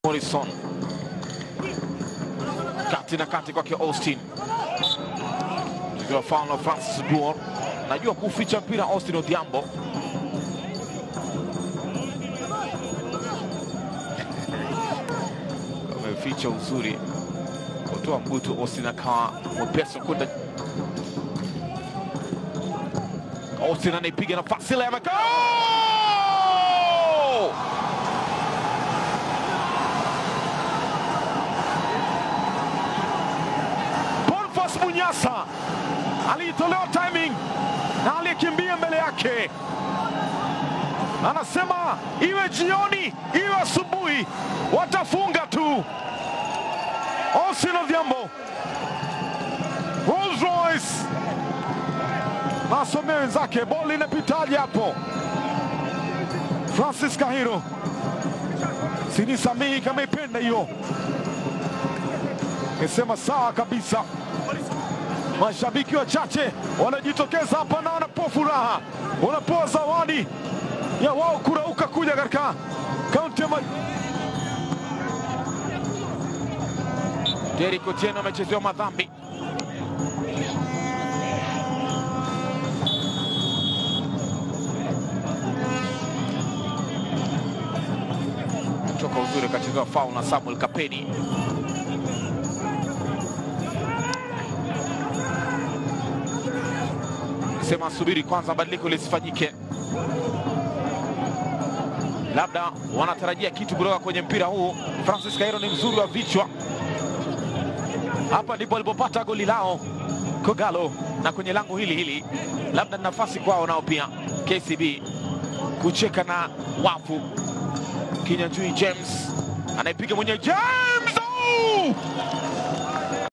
Morrison kati na kati kwake Austin, ikiwa foul na Francis Duor. Najua kuficha mpira Austin Odhiambo. Ameficha uzuri kutoa mbutu, Austin akawa mwepesi kwenda. Austin anaipiga nafasi ile ameka. Bonfas Munyasa aliitolewa timing na alikimbia mbele yake. Anasema iwe jioni iwe asubuhi watafunga tu. Austin Odhiambo, Rolls Royce nasomea wenzake, boli inapitaje hapo? Francis Kahiro sinisamehi kama ipenda hiyo, nisema sawa kabisa. Mashabiki wachache wanajitokeza hapa na wanapoa furaha, wanapoa zawadi ya wao kurauka kuja katika kaunti ya Derrick Otieno amechezewa madhambi. Kutoka uzuri kachezewa foul na Samuel Kapeni. Sema subiri kwanza badiliko lisifanyike. Labda wanatarajia kitu kutoka kwenye mpira huu. Francis Kahiro ni mzuri wa vichwa. Hapa ndipo walipopata goli lao Kogalo, na kwenye lango hili hili labda nafasi kwao nao pia KCB kucheka na wafu. Kinyanjui James anaipiga mwenyewe. James! Oh!